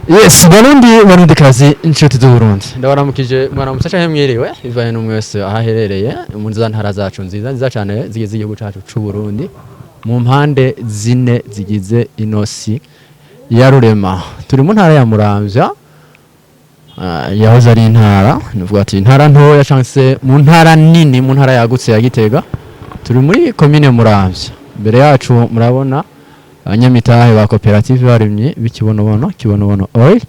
Yes, Barundi, Barundi kazi, inshuti z'Uburundi, ndabaramukije. Mwaramutse canke mwiriwe, bivanye n'umwe wese aho aherereye mu za ntara zacu nziza nziza cane zigize igihugu cacu c'u Burundi, mu mpande zine zigize ino si ya Rurema. Turi mu ntara ya Muramvya, yahoze ari intara, nuvuga ati intara ntoya canke se mu ntara nini, mu ntara yagutse ya Gitega. Turi muri komine Muramvya. Imbere yacu murabona abanyamitahe ba koperative barimye b'Ikibonobono, Kibonobono Oil,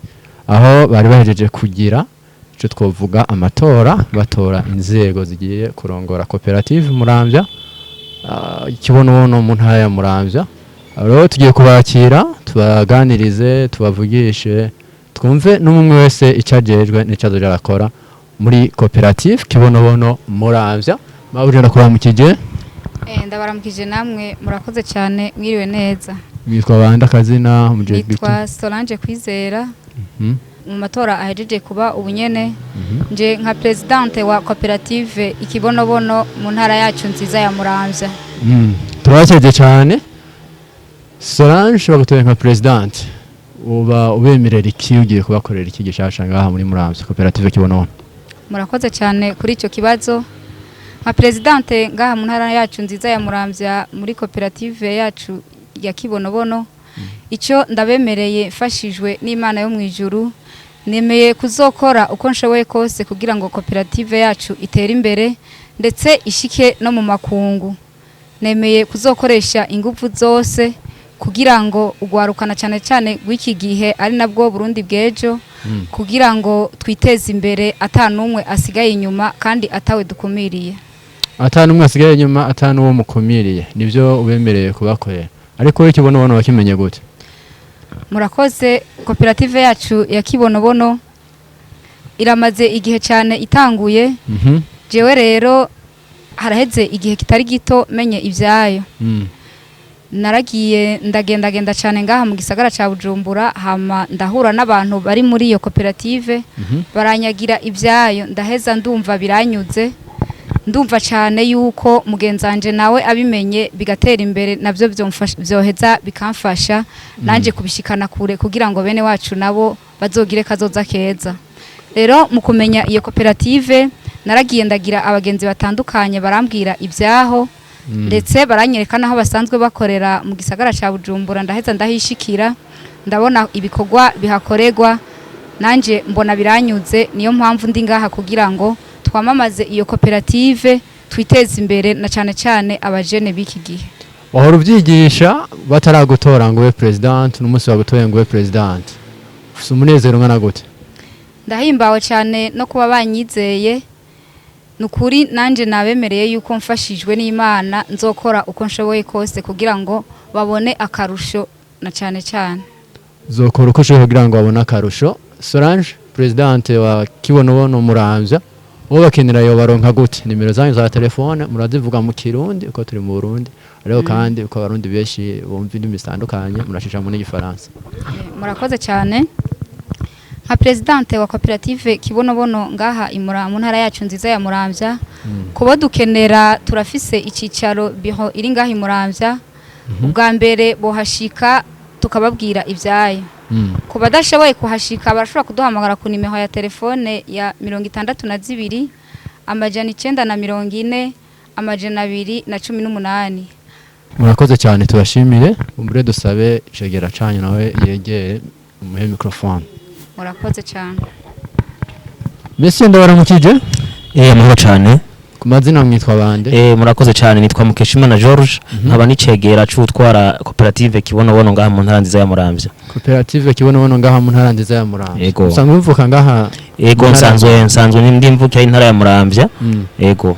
aho bari bahejeje kugira ico twovuga amatora, batora inzego zigiye kurongora koperative Muramvya, Ikibonobono mu ntara ya Muramvya. Rero tugiye kubakira, tubaganirize, tubavugishe, twumve n'umwe wese ico ajejwe n'ico azoja arakora muri koperative Kibonobono Muramvya. Mabuje, ndakuramukije. Ndabaramukije namwe, murakoze cyane, mwiriwe neza. Mwitwa bande, akazina, mujejwe iki? Nitwa Solange Kwizera. Mu matora ahejeje kuba ubunyene, nje nka présidente wa koperative Ikibonobono mu ntara yacu nziza ya Muramvya. Turabakeje cyane. Solange, bagutoye nka présidente, uba ubemerera iki? Ugiye kubakorera iki gishasha ngaha muri Muramvya, koperative Kibonobono? Murakoze cyane kuri icyo kibazo. Nka présidente ngaha mu ntara yacu nziza ya Muramvya, muri koperative yacu ya Kibonobono, icyo ndabemereye, mfashijwe n'Imana yo mu ijuru, nemeye kuzokora uko nshoboye kose kugira ngo koperative yacu itere imbere, ndetse ishike no mu makungu. Nemeye kuzokoresha ingufu zose kugira ngo ugwarukana, cyane cyane rw'iki gihe, ari nabwo Burundi bw'ejo, kugira ngo twiteze imbere ata n'umwe asigaye inyuma kandi atawe dukumiriye. Ata n'umwe asigaye inyuma, ata n'uwo mukumiriye, nibyo ubemereye kubakorera. Ariko wowe Ikibonobono wakimenye gute? Murakoze. Koperative yacu ya Kibonobono iramaze igihe cyane itanguye. Jewe rero haraheze igihe kitari gito menye ibyayo. Naragiye ndagendagenda cyane ngaha mu gisagara ca Bujumbura, hama ndahura n'abantu bari muri iyo koperative, baranyagira ibyayo, ndaheza ndumva biranyuze, ndumva cyane yuko mugenzanje nawe abimenye bigatera imbere, nabyo vyoheza bikamfasha nanje kubishikana kure, kugira ngo bene wacu nabo bazogire kazoza keza. Rero mu kumenya iyo koperative, naragiye ndagira abagenzi batandukanye, barambwira ibyaho, ndetse baranyereka n'aho basanzwe bakorera mu gisagara ca Bujumbura. Ndaheza ndahishikira, ndabona ibikorwa bihakorerwa, nanje mbona biranyuze. Niyo mpamvu ndi ngaha, kugira ngo twamamaze iyo koperative, twiteze imbere, na cyane cyane abajene b'iki gihe. Wahora ubyigisha bataragutora ngo ube présidente, n'umunsi bagutoye ngo ube présidente, ufise umunezero ungana gute? Ndahimbawe cyane no kuba banyizeye. Ni ukuri nanjye nabemereye yuko mfashijwe n'Imana nzokora uko nshoboye kose kugira ngo babone akarusho, na cyane cyane. Zokora uko ushoboye kugira ngo babone akarusho. Solange, présidente wa Kibonobono Muramvya, uwo bakenera yo baronka gute? Nimero zanyu za telefone murazivuga mu Kirundi uko turi mu Burundi, ariko kandi uko Abarundi benshi bumva indimi zitandukanye, murashishamo n'Igifaransa. Murakoze cyane. Nka présidente wa koperative Kibonobono ngaha mu ntara yacu nziza ya Muramvya, kuba dukenera, turafise icicaro, bureau iri ngaha i Muramvya. Ubwa mbere bohashika tukababwira ibyayo. Ku badashoboye kuhashika, barashobora kuduhamagara ku nimero ya telefone ya 62 940 218. Murakoze cyane, tubashimire. Umbure dusabe icegera canyu nawe yegere, umuhe microphone. Murakoze cyane. Monsieur, ndabaramukije. Amahoro cyane. Ku mazina mwitwa bande? Murakoze cyane. Nitwa Mukeshimana George, nkaba nicegera c'utwara koperative Kibonobono ngaha mu ntara nziza ya Muramvya. Koperative Kibonobono ngaha mu ntara nziza ya Muramvya. Yego. Usanzwe uvuka ngaha? Ego. Mu ntara ya Nsanzwe ndi mvukira y'intara ya Muramvya. Ego.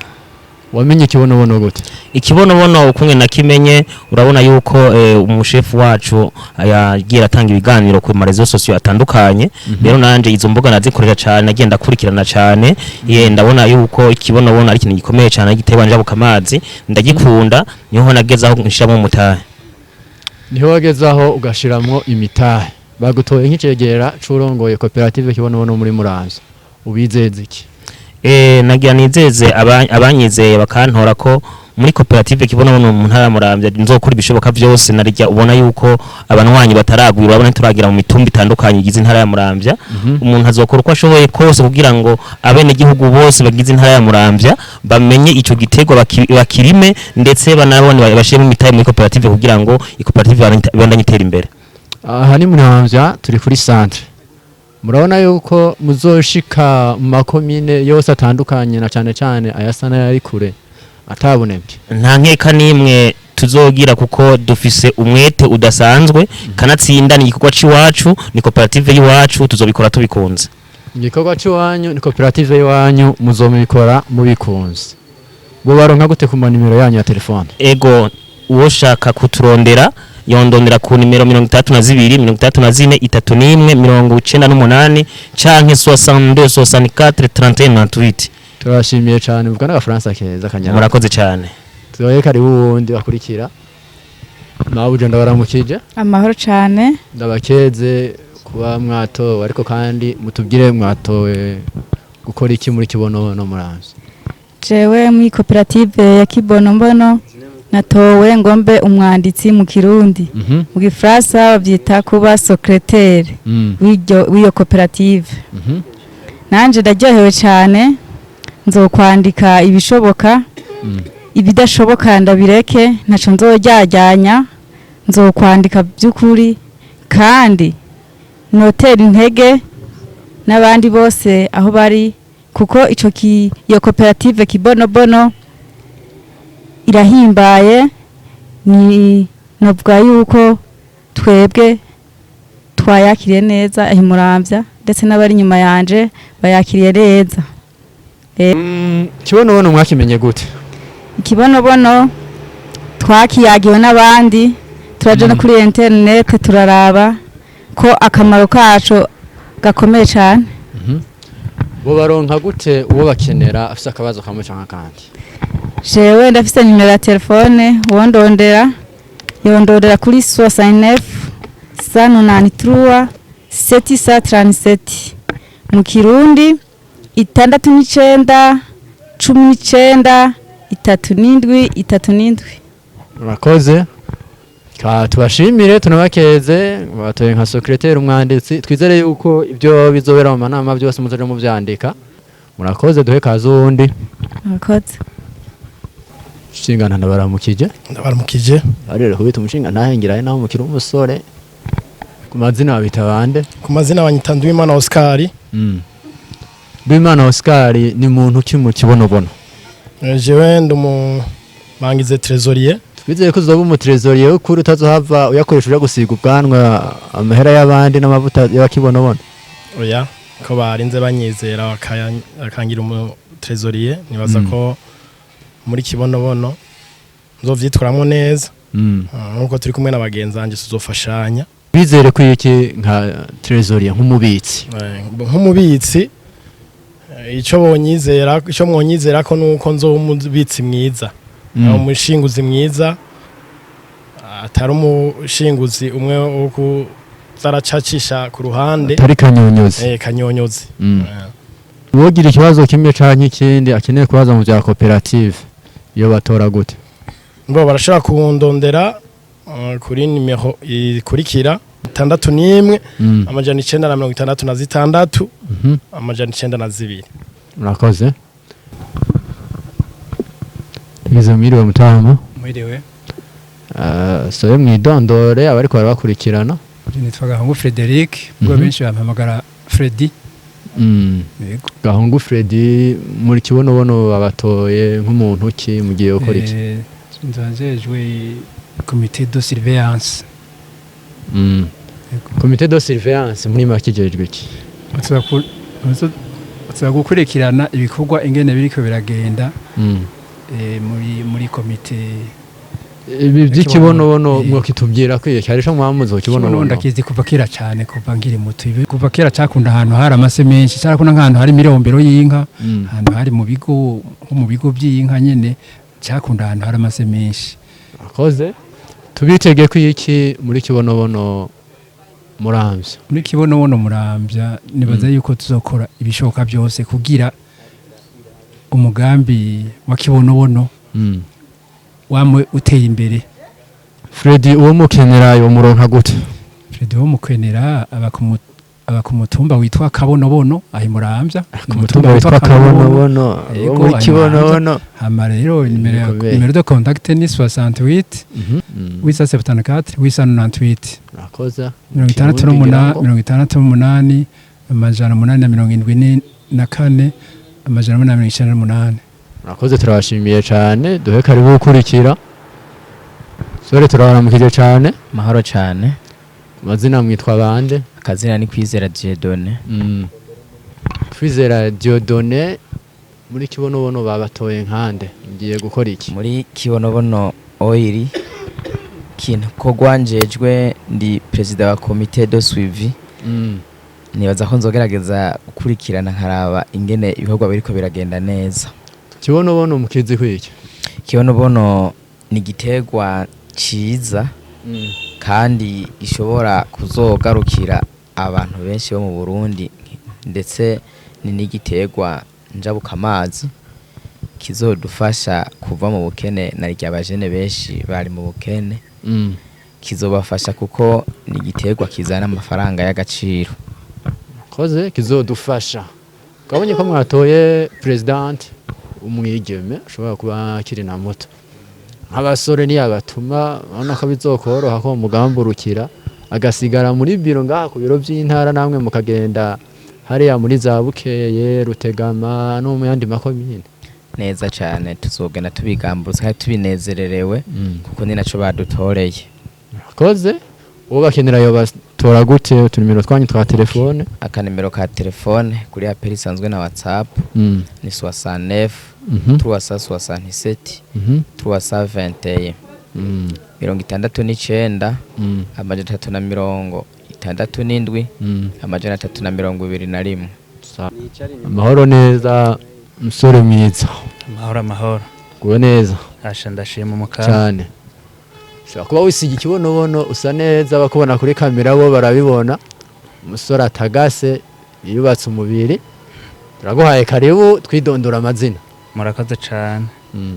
Wamenye Kibonobono gute? Ikibonobono ukumwe nakimenye, urabona yuko umushefu wacu yagiye aratanga ibiganiro ku ma réseaux sociaux atandukanye. Rero nanje izo mbuga nazikoresha cyane, nagenda akurikirana cyane. Ye ndabona yuko ikibonobono ari ikintu gikomeye cyane, giterwa njabuka amazi, ndagikunda. Niho nageze aho nshiramo umutahe. Niho wagezaho ugashiramwo imitahe. Bagutoye nk'icegera c'urongoye koperative Kibonobono muri Muramvya, ubizeza iki? Nagira nizeze abanyizeye bakantora ko Muri koperative Kibonobono mu ntara ya Muramvya, nzokora ibishoboka vyose, narirya ubona yuko abanywanyi bataragwira, urabona turagira mu mitumba itandukanye igize intara ya Muramvya. Umuntu azokora uko ashoboye kose kugira ngo abenegihugu bose bagize intara ya Muramvya bamenye ico giterwa, bakirime, ndetse banabone bashiremo imitahe muri koperative kugira ngo ikoperative ibandanye itera imbere. Aha ni Muramvya, turi kuri centre. Murabona yuko muzoshika mu makomine yose atandukanye, na cane cane ayasa n'ayari kure, atabunebwe? Nta nkeka n'imwe tuzogira, kuko dufise umwete udasanzwe. Kanatsinda ni igikorwa c'iwacu, ni koperative y'iwacu, tuzobikora tubikunze. Igikorwa cy'iwanyu ni koperative y'iwanyu, muzomubikora mubikunze. Bobaronka gute ku manimero yanyu ya telefone? Ego, uwoshaka kuturondera yondondera ku nimero 62 64 31 98 canke 62 64 31 98. Turashimiye cyane, muvuga n'agafaransa keza kanyara. Murakoze cyane. Tubaye karibu. Wundi bakurikira mabuje, ndabaramukije. Amahoro cyane. Ndabakeze kuba mwatowe, ariko kandi mutubwire, mwatowe gukora iki muri Kibonobono Muramvya? Jewe muri koperative ya Kibonobono natowe ngombe umwanditsi mu Kirundi, mu Gifaransa babyita kuba secrétaire w'iyo koperative. Nanje ndaryohewe cyane, nzokwandika ibishoboka, ibidashoboka ndabireke, ntaco nzoryajyanya. Nzokwandika by'ukuri kandi notera intege n'abandi bose aho bari, kuko ico iyo koperative Kibonobono irahimbaye. Ni novuga yuko twebwe twayakiriye neza aho Muramvya, ndetse n'abari inyuma yanje bayakiriye neza. Kibonobono mwakimenye gute? Ikibonobono twakiyagiwe n'abandi, turaja no kuri internet turaraba ko akamaro kaco gakomeye cyane. Bo baronka gute uwo bakenera afise akabazo kamwe canke akandi? Jewe ndafise nimero ya telefone, wondondera yondondera kuri 69 193 737, mu Kirundi 69 19 37 37. Murakoze. Ka tubashimire, tunabakeze. Batoye nka secrétaire, umwanditsi. Twizere yuko ibyo bizobera mu manama byose muzoja muvyandika. Murakoze, duhe kaze uwundi. Murakoze. Nshingana, ndabaramukije. Ndabaramukije. Arero kubita umushinga ntahengira naho mukiri umusore. Ku mazina babita bande? Ku mazina banyita Nduwimana Oscar. Nduwimana Oscar ni muntu ki mu Kibonobono? Jewe ndi umubangize, trésorier. Twizeye ko uzoba umutrésorier w'ukuri, utazohava uyakoresha uja gusiga ubwanwa amahera y'abandi n'amavuta y'abakibonobono. Oya, ko barinze banyizera bakangira umu trésorier, nibaza ko muri Kibonobono nzovyitwaramwo neza. Nkuko turi kumwe na bagenzi banje tuzofashanya. Bizere ko iki nka trésorier, nk'umubitsi? Nk'umubitsi, ico bonyizera, ico mwonyizera ko nuko nzoba umubitsi mwiza, umushinguzi mwiza, atari umushinguzi umwe wo kuzaracacisha ku ruhande. Atari kanyonyozi. Kanyonyozi. Uwogira ikibazo kimwe canke ikindi akeneye kubaza mu bya koperative, iyo batora gute? Bo barashobora kundondera kuri nimero ikurikira: 61 966 902. Murakoze. Tugeze mwiriwe mutama. Mwiriwe. Soye mwidondore abariko barabakurikirana. Nitwa Gahungu Frederic, ubwo benshi bampamagara Freddy. Yego. Gahungu Freddy, muri Kibonobono babatoye nk'umuntu ki, mugiye gukora iki? Njejwe comité de surveillance. Yego. Comité de surveillance muri make ijejwe iki? Tuza gukurikirana ibikorwa ingene biriko biragenda muri komite. Ibi by'ikibonobono Kibonobono. mwokitubwira ko iyo cyari cyo mwamuze Kibonobono kibonobono? Ndakizi kuva kera cyane, kuva nkiri muto. Kuva kera cakunda ahantu hari amase menshi, carakunda nk'ahantu hari imirombero y'inka, ahantu hari mu bigo, nko mu bigo by'inka nyene, cakunda ahantu hari amase menshi. Akoze, tubitege ko iki muri Kibonobono Muramvya? Muri Kibonobono Muramvya nibaza yuko tuzokora ibishoboka byose kugira umugambi wa Kibonobono wamwe uteye imbere. Fredy, uwo mukenera yo muronka gute? Fredy wo mukenera aba ku mutumba witwa Kabonobono ahi Muramvya. Ku mutumba witwa Kabonobono, Yego, wo muri ahi Kibonobono. Hama rero nimero Bikomeye. Numéro de contact ni 68 874 898. Murakoze. 68, 68 874 898. Murakoze, turabashimiye cyane. Duhe karibu gukurikira sore, turabaramukije cyane. Mahoro cyane. Amazina mwitwa bande? Akazina ni Kwizera Dieudonné. Kwizera Dieudonné, muri Kibonobono babatoye nkande? Ngiye gukora iki? Muri Kibonobono Oil, kintu kogwa njejwe, ndi perezida wa comité de suivi. Nibaza ko nzogerageza gukurikirana nkaraba ingene ibikorwa biriko biragenda neza. Kibonobono mukizi kwiki? Kibonobono ni igiterwa ciza kandi gishobora kuzogarukira abantu benshi bo mu Burundi, ndetse ni n'igiterwa njabukamazi kizodufasha kuva mu bukene, na rya bajene benshi bari mu bukene. Kizobafasha kuko ni igiterwa kizana amafaranga y'agaciro. Koze kizodufasha. Twabonye ko mwatoye president umwigeme ashobora kuba akiri na muto, nk'abasore niyabatuma urabona ko bizokoroha ko mugamburukira agasigara muri biro ngaha ku biro by'intara, namwe mukagenda hariya muri za Bukeye, Rutegama no mu yandi makomine? Neza cyane, tuzogenda tubigambutse kandi tubinezererewe kuko ni naco badutoreye. Koze uwo bakenera yo batora gute? Utunimero twanyu twa telefone. Akanimero ka telefone kuri appel isanzwe na WhatsApp ni 69 367 321. 69 367 321. Amahoro neza, musore mwiza. Amahoro, amahoro. Guwe neza. Asha, ndashima umukara. Cyane. Ushobora kuba wisiga ikibonobono, usa neza, bakubona kuri kamera bo barabibona, umusore atagase yubatse umubiri. Turaguhaye karibu, twidondora amazina. Murakoze cyane.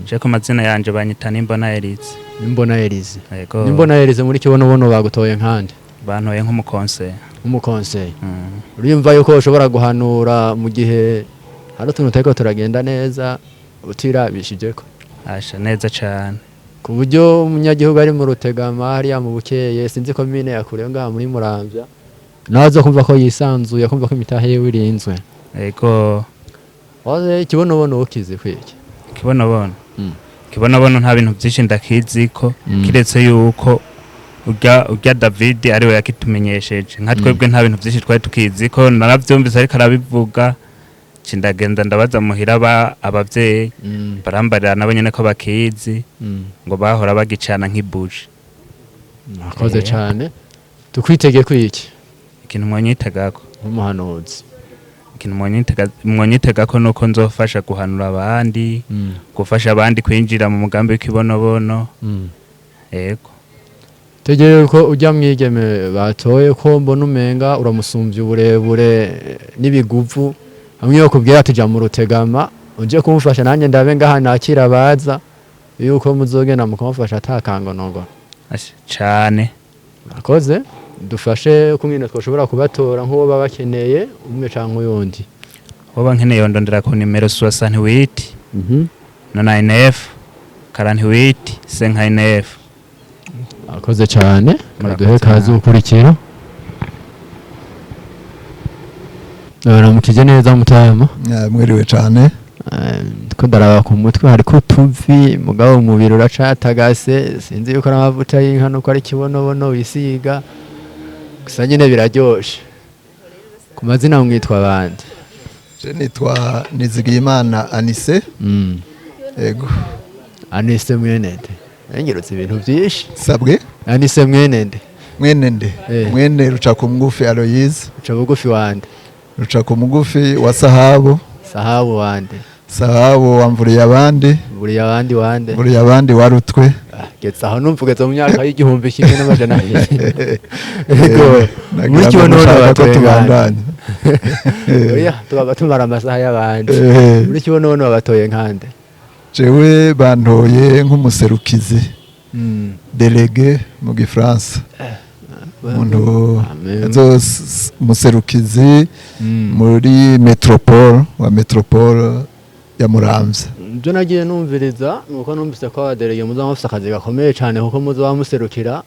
Je ku mazina yanje banyita Nimbona Elize. Nimbona Elize. Yego. Nimbona Elize, muri Kibonobono bagutoye nkande? Bantoye nk'umukonseye. Nk'umukonseye. Uriyumva yuko ushobora guhanura mu gihe hari utuntu tutariko turagenda neza utirabishijeko? Asha, neza cyane. Ku buryo umunyagihugu ari mu Rutegama, hariya mu Bukeye, sinzi ko mine yakure ngaha muri Muramvya, nawe aza kumva ko yisanzuye, kumva ko imitahe yiwe irinzwe? Yego. Waze Ikibonobono ukizi kwiki? Kibonobono. Kibonobono nta bintu byinshi ndakiziko kiretse yuko urya David ariwe yakitumenyesheje. Nka twebwe nta bintu byinshi twari tukiziko, naravyumvise ariko arabivuga, cindagenda ndabaza muhira abavyeyi, barambarira nabo nyene ko bakizi, ngo bahora bagicana nk'ibuji. Murakoze cyane. Tukwitege kwiki? Ikintu mwonyitegako nk'umuhanuzi? Ikintu mwonyitegako nuko nzofasha guhanura abandi, gufasha abandi kwinjira mu mugambi w'ikibonobono. Yego. Tegere ko ujya mwigeme batoye, ko mbona umenga uramusumbya uburebure n'ibiguvu, hamwe yo kubwira ati jya mu Rutegama uje kumufasha, nanjye ndabe ngaha nakira abaza, yuko muzogenda mukamufasha atakangonongono? Asha, cane. Murakoze. Dufashe kumwe twashobora kubatora nk'uwo baba bakeneye, umwe canke uyundi. Woba nkeneye yondondera ku nimero 68 99 48 59. Murakoze cyane. Murakoze Duhe kaze cyane. ukurikira. Baramukije neza, mutama. Mwiriwe cyane. Ko ndaraba ku mutwe hariko utuvi, mugabo umubiri uracatagase, sinzi yuko ari amavuta y'inka nuko ari ikibonobono wisiga, gusa nyine biraryoshe. Ku mazina mwitwa abandi? Je nitwa Nizigiyimana Anise. Yego. Anise mwenende, nengirutse ibintu byinshi. Sabwe? Anise mwenende. Mwene nde? Mwene Rucakungufi Aloyize. Ruca bugufi wande? Rucakungufi wa Sahabu. Sahabu wande? Sahabu wa Mvuriye abandi. Mvuriye abandi wande? Mvuriye abandi wa Rutwe. Getse aho numva ugeze mu myaka y'1200. Yego. Nagira Muri ngo Kibonobono mushaka ko batoye nkande? tubandanya. Oya, tubaba tumara amasaha y'abandi. Muri Kibonobono babatoye nkande? Jewe bantoye nk'umuserukizi, délégué mu gifaransa, umuntu umuserukizi muri métropole wa métropole ya Muramvya. Ibyo nagiye numviriza ni uko numvise ko aba délégués muzaba mufise akazi gakomeye cyane, kuko muzaba muserukira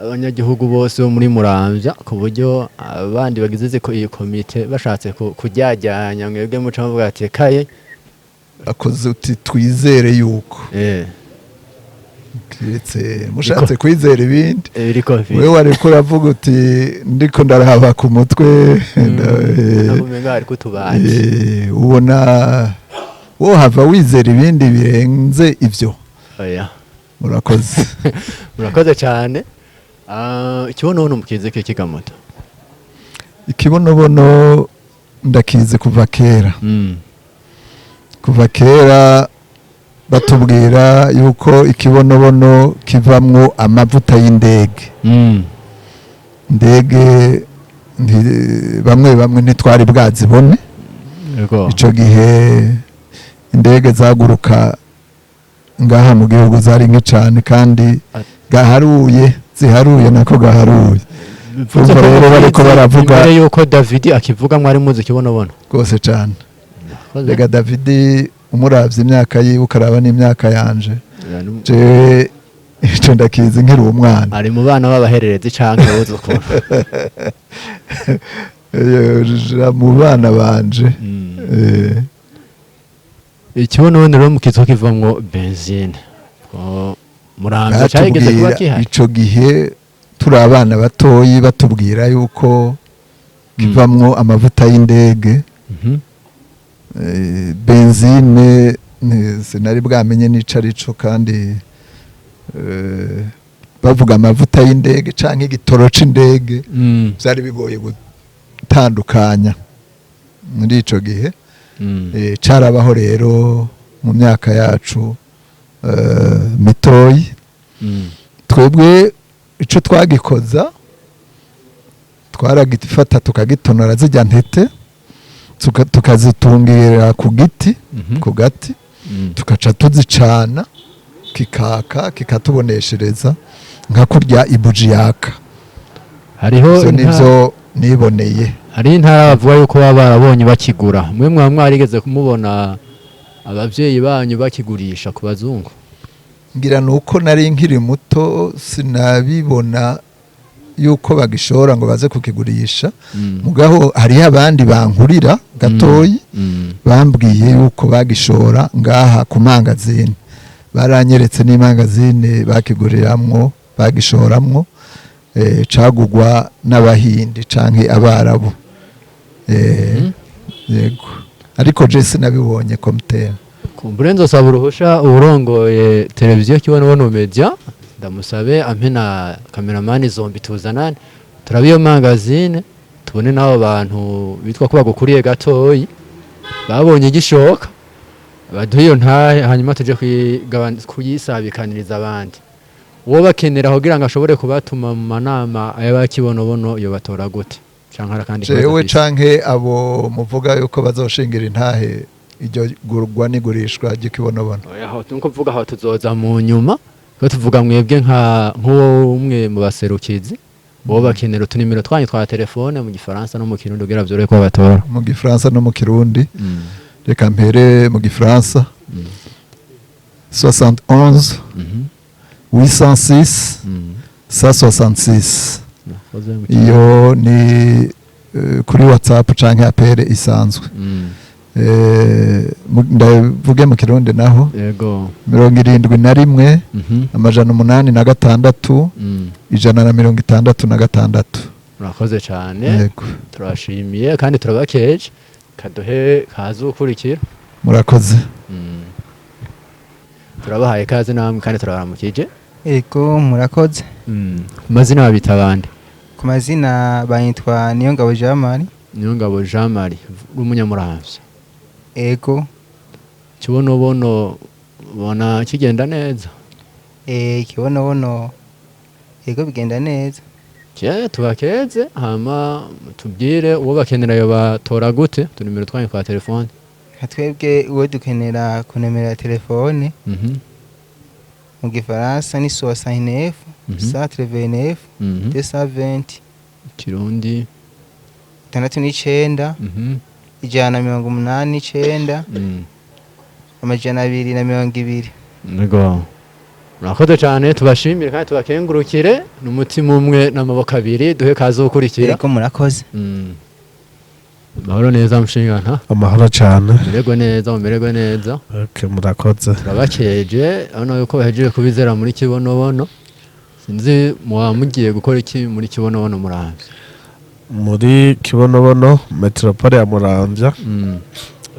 abanyagihugu bose bo muri Muramvya, ku buryo abandi bagize iyi komite bashatse kujyajyanya mwebwe muca muvuga ati kaye. Akoze uti twizere yuko kiretse mushatse kwizera ibindi. Biriko. Wewe wariko uravuga uti ndiko ndaraba ku mutwe. Nakumenga hariko utubati. Ubona wohava wizera ibindi birenze ivyo? Oya. Murakoze. Murakoze cyane. Ah, ikibonobono mukizi kigamoto? Ikibonobono ndakizi kuva kera. Kuva kera batubwira yuko ikibonobono kivamwo amavuta y'indege. Indege bamwe bamwe ntitwari bwazibone. Ico gihe indege zaguruka ngaha mu gihugu zari nke cane, kandi gaharuye, ziharuye nako gaharuye. Bivuze Urumva ko rero bariko mukizi baravuga. imbere yuko David akivuga mwari muzi ikibonobono? Rwose cane. Murakoze. Rega David umuravye imyaka yiwe ukaraba n'imyaka yanje, jewe ico ndakizi nkiri umwana. Ari mu bana b'abahererezi canke abuzukuru? Mu bana banje. Ikibonobono rero mukizi ko kivamwo benzine. Ko Muramvya carigeze kuba Batubwira kihari? ico gihe turi abana batoyi, batubwira yuko kivamwo amavuta y'indege. Benzine sinari bwamenye n'ico arico, kandi bavuga amavuta y'indege canke igitoro c'indege, vyari bigoye gutandukanya muri ico gihe. Carabaho rero mu myaka yacu mitoyi. Twebwe ico twagikoza, twaragifata tukagitonora zirya ntete, tukazitungira ku giti, ku gati, tukaca tuzicana kikaka, kikatuboneshereza nka kurya ibuji yaka. Hariho Ivyo nivyo niboneye. Hari intara bavuga yuko baba barabonye bakigura. Mwe mwaba mwarigeze kumubona abavyeyi banyu bakigurisha ku bazungu? Ngira nuko nari nkiri muto, sinabibona yuko bagishora ngo baze kukigurisha. Mugaho hariho abandi bankurira gatoyi bambwiye yuko bagishora ngaha ku mangazini, baranyeretse n'imangazini bakiguriramwo, bagishoramwo. Cagugwa n'abahindi canke abarabu. Yego, ariko je sinabibonye komutera. Kumbure nzosaba uruhusha uwurongoye televiziyo Kibonobono Media, ndamusabe ampe na kameramani zombi, tuzanane turabe iyo mangazine, tubone n'abo bantu bitwa ko bagukuriye gatoyi babonye igishoka, baduhe iyo ntahe, hanyuma tuje kuyisabikaniriza abandi. Uwo bakenera kugira ngo ashobore kubatuma mu manama y'abakibonobono yo batora gute, canke hari akandi kabazo Jewe afise? canke abo muvuga yuko bazoshingira intahe iryo gurwa n'igurishwa ry'ikibonobono? Oya, aho nuko mvuga aho tuzoza mu nyuma, ko tuvuga mwebwe nka nk'uwo umwe mu baserukizi, bo bakenera utunimero twanyu twa telefone mu gifaransa no mu kirundi kugira vyorohe ko batora. Mu gifaransa no mu kirundi? Reka mpere mu gifaransa: 71 806 166. Murakoze. Mu Kirundi. Iyo ni kuri WhatsApp canke appel isanzwe. Ndavuge mu kirundi naho? Yego. 71 806 166. Murakoze cyane. Yego. Turashimiye kandi turabakeje, kaduhe kaze ukurikira. Murakoze. Turabahaye ikaze namwe kandi turabaramukije. Ego, murakoze. Ku mazina babita bande? Ku mazina banyitwa Niyongabo Jean Marie. Niyongabo Jean Marie w'umunyamuramvya? Ego. Kibonobono ubona kigenda neza? Ikibonobono ego, bigenda neza. Ke tubakeze, hama tubwire uwo bakenera yo batora gute, utunimero twanyu twa telefone. Nka twebwe uwo dukenera ku nomero ya telefone, mu gifaransa ni 69 189 220. Kirundi? 69 189 220. Yego, murakoze cyane, tubashimire kandi tubakengurukire n'umutima umwe n'amaboko abiri. Duhe kaze ukurikira. Yego, murakoze. Mahoro neza, mushingana? Amahoro cyane. Mumererwe neza, mumererwe neza. Okay, murakoze. Turabakeje. Urabona yuko bahejeje kubizera muri Kibonobono. Sinzi, muba mugiye gukora iki muri Kibonobono Muramvya? Muri Kibonobono, metropole ya Muramvya,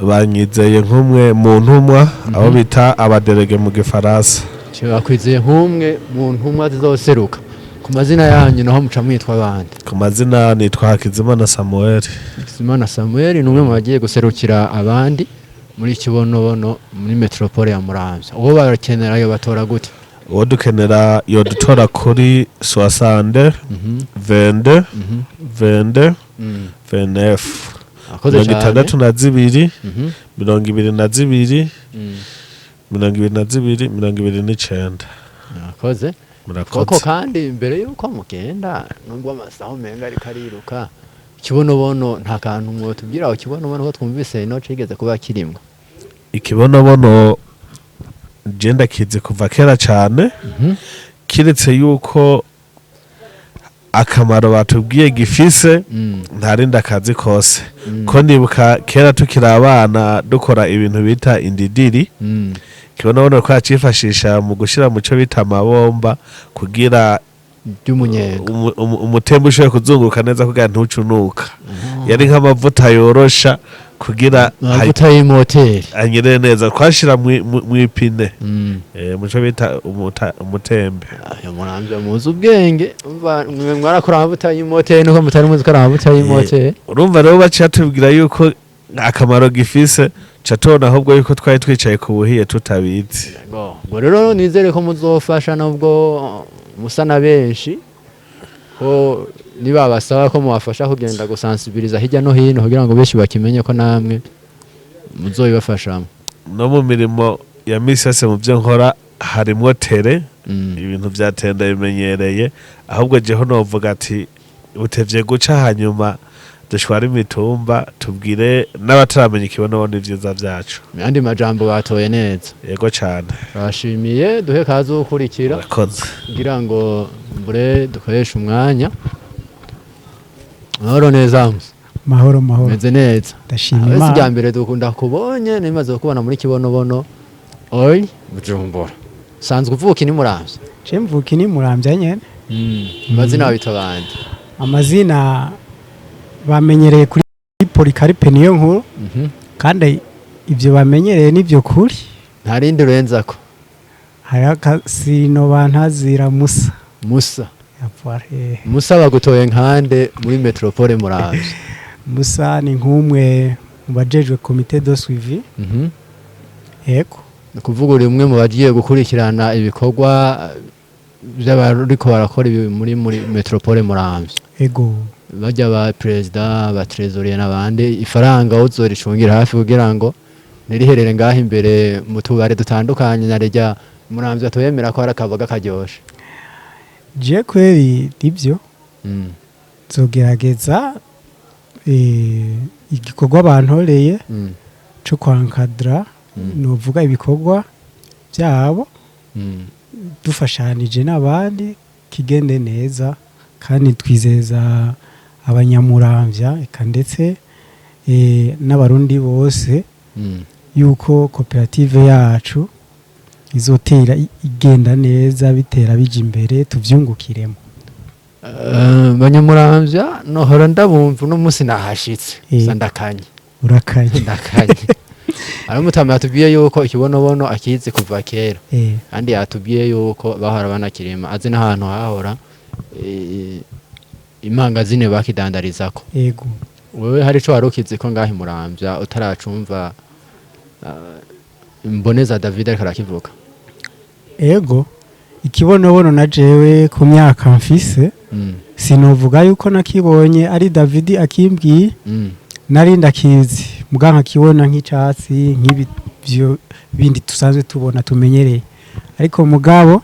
banyizeye nk'umwe mu ntumwa, abo bita aba délégués mu gifaransa. Bakwizeye nk'umwe mu ntumwa zizoseruka. Ku mazina yanyu naho muca mwitwa abandi? Ku mazina nitwa Hakizimana Samuel. Hakizimana Samuel ni umwe mu bagiye guserukira abandi muri Kibonobono, muri metropole ya Muramvya. Uwo barakenera yo batora gute? Uwo dukenera yodutora kuri 62 22 22 29. Akoze mirongo cyane. 62 22 22 29. Murakoze. Murakoze. Koko kandi mbere yuko mugenda, nubwo amasaha umenga ariko ariruka, Kibonobono nta kantu mwotubwira aho Kibonobono, ko twumvise ino cigeze kuba kirimwo? Ikibonobono je ndakizi kuva kera cyane, kiretse yuko akamaro batubwiye gifise ntarinda akazi kose, ko nibuka kera tukiri abana dukora ibintu bita indidiri. Kibonobono twacifashisha mu gushira mu cyo bita amabomba kugira by'umunyenga umutembo ushobore kuzunguruka neza kugira ntucunuka. Yari nk'amavuta yorosha kugira amavuta y'imoteri. Anyerere neza, twashira mw'ipine, muco bita umutembe. Ayo Muramvya muzi ubwenge. Umva, mwe mwarakora amavuta y'imoteri nuko mutari muzi ko ari amavuta y'imoteri. Urumva rero baciye tubwira yuko akamaro gifise, ca tubona ahubwo yuko twari twicaye ku buhiye tutabizi. Ngo rero nizere ko muzofasha, nubwo musa na benshi, ko nibabasaba ko mubafasha kugenda gusansibiriza hirya no hino kugira ngo benshi bakimenye, ko namwe muzobibafashamo. No mu mirimo ya misi yose, mu byo nkora harimwo terrain, ibintu vya tenda bimenyereye. Ahubwo jeho novuga ati utevye guca, hanyuma dushware imitumba, tubwire n'abataramenya ikibonobono ibyiza vyacu. Mu yandi majambo, batoye neza. Yego cane. Turashimiye, duhe kaze ukurikira. Murakoze. Kugira ngo mbure dukoreshe umwanya. Mahoro neza, Musa? Mahoro, mahoro. Meze neza? Ndashima Abese Imana. Irya mbere dukunda kubonye nimaze kukubona muri Kibonobono Oil Bujumbura. Sanzwe uvuka ni Muramvya? Je mvuka ni Muramvya nyene. Amazina wabita abandi? Amazina bamenyereye kuri Polycarpe niyo nkuru, kandi ibyo bamenyereye nibyo kuri. Nta rindi urenzako? Hariho akasino bantazira Musa. Musa? Yapfara. Musa bagutoye nkande muri metropole Muramvya? Musa ni nk'umwe mu bajejwe comité de suivi. Yego. Ni ukuvuga uri umwe mu bagiye gukurikirana ibikorwa by'abariko barakora ibi muri metropole Muramvya? Ego. Bajya ba perezida, ba trésorier n'abandi, ifaranga uzoricungira hafi kugira ngo ntiriherere ngaho imbere mu tubare dutandukanye, na rya Muramvya tuyemera ko hari akaboga karyoshe. Je kweri nibyo, nzogerageza igikorwa bantoreye cyo kwankadra, novuga ibikorwa byabo, dufashanije n'abandi, kigende neza. Kandi twizeza abanyamuramvya eka ndetse n'abarundi bose yuko koperative yacu izotera igenda neza, bitera bija imbere, tuvyungukiremo. Banyamuramvya nohora ndabumva, uno munsi nahashitse gusa ndakanye. Urakanye. Ndakanye. Aramutama yatubwiye yuko ikibonobono akizi kuva kera, kandi yatubwiye yuko bahora banakirima, azi n'ahantu hahora imangazine bakidandarizako. Yego. Wewe hari ico wari ukizi ko ngaho Muramvya utaracumva Imboneza David ariko arakivuga? Ego, ikibonobono na jewe ku myaka mfise, sinovuga yuko nakibonye ari David akimbwiye, nari ndakizi. Muga nkakibona nk'icatsi, nk'ibi vyo bindi tusanzwe tubona tumenyereye. Ariko mugabo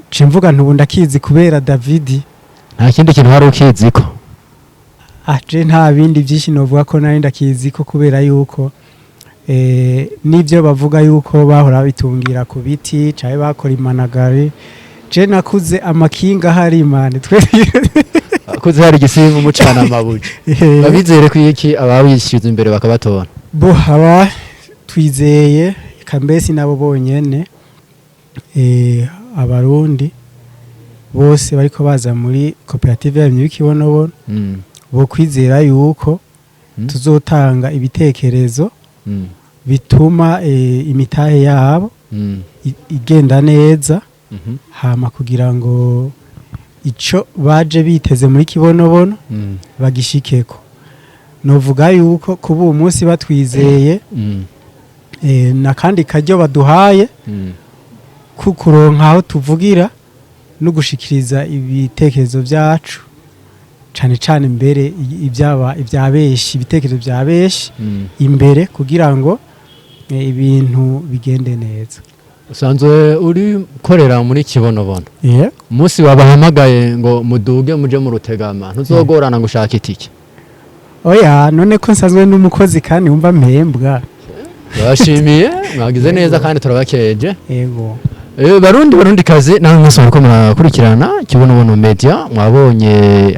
nce mvuga ntubu ndakizi kubera David. Nta kindi kintu wari ukiziko? Aje nta bindi byinshi novuga ko nari ndakizi ko, kubera yuko n'ibyo bavuga yuko bahora bitungira ku biti caye bakora imanagari, je nakuze amakinga hari imana twe. Kuze hari igisimu mucana amabuye. Babizere ko iki ababishyuza imbere bakabatora? Bo haba twizeye kambesi nabo bonyene, abarundi bose bariko baza muri koperative y'abarimyi b'Ikibonobono bo kwizera yuko tuzotanga ibitekerezo bituma imitahe yabo igenda neza, hama kugira ngo ico baje biteze muri Kibonobono bagishikeko. Novuga yuko kuba uwo munsi batwizeye, nakandi karyo baduhaye kukuronka aho tuvugira no gushikiriza ibitekerezo byacu, cane cane mbere ibyaba ibyabeshi, ibitekerezo byabeshi imbere, kugira ngo ibintu bigende neza. Usanzwe uri korera muri Kibonobono. Yeah. Umunsi wabahamagaye ngo muduge muje mu Rutegama, ntuzogorana ngo ushake itike? Oya, none ko nsanzwe n'umukozi kandi wumva mpembwa. Turabashimiye, mwagize neza kandi turabakeje. Yego. Barundi barundi kazi, namwe mwese muriko murakurikirana Kibonobono Media, mwabonye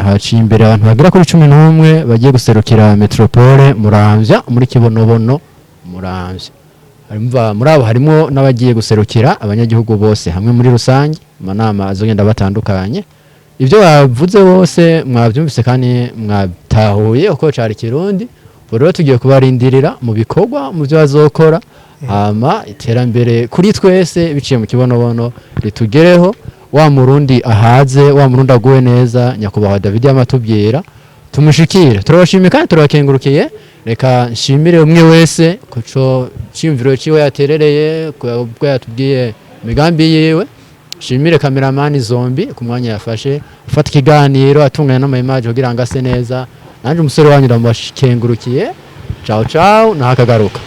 haciye imbere abantu bagera kuri 11 bagiye guserukira Metropole Muramvya muri Kibonobono Muramvya. Harimva muri abo harimo n'abagiye guserukira abanyagihugu bose hamwe muri rusange mu nama azogenda batandukanye. Ibyo bavuze bose mwabyumvise kandi mwatahuye uko cari Kirundi. Ubu rero tugiye kubarindirira mu bikorwa, mu byo bazokora, hama iterambere kuri twese biciye mu Kibonobono ritugereho. Wa murundi ahaze, wa murundi aguwe neza, nyakubahwa David yamatubwira tumushikire. Turabashimiye kandi turabakengurukiye. Reka nshimire umwe wese kuco ciyumviro ciwe yaterereye, kubwo yatubwiye imigambi yiwe. Nshimire kameramani Zombi ku mwanya yafashe ufata ikiganiro atunganya n'ama image kugira ngo ase neza. Nanje umusore wanyu ndamubakengurukiye. Ciao ciao, nahakagaruka.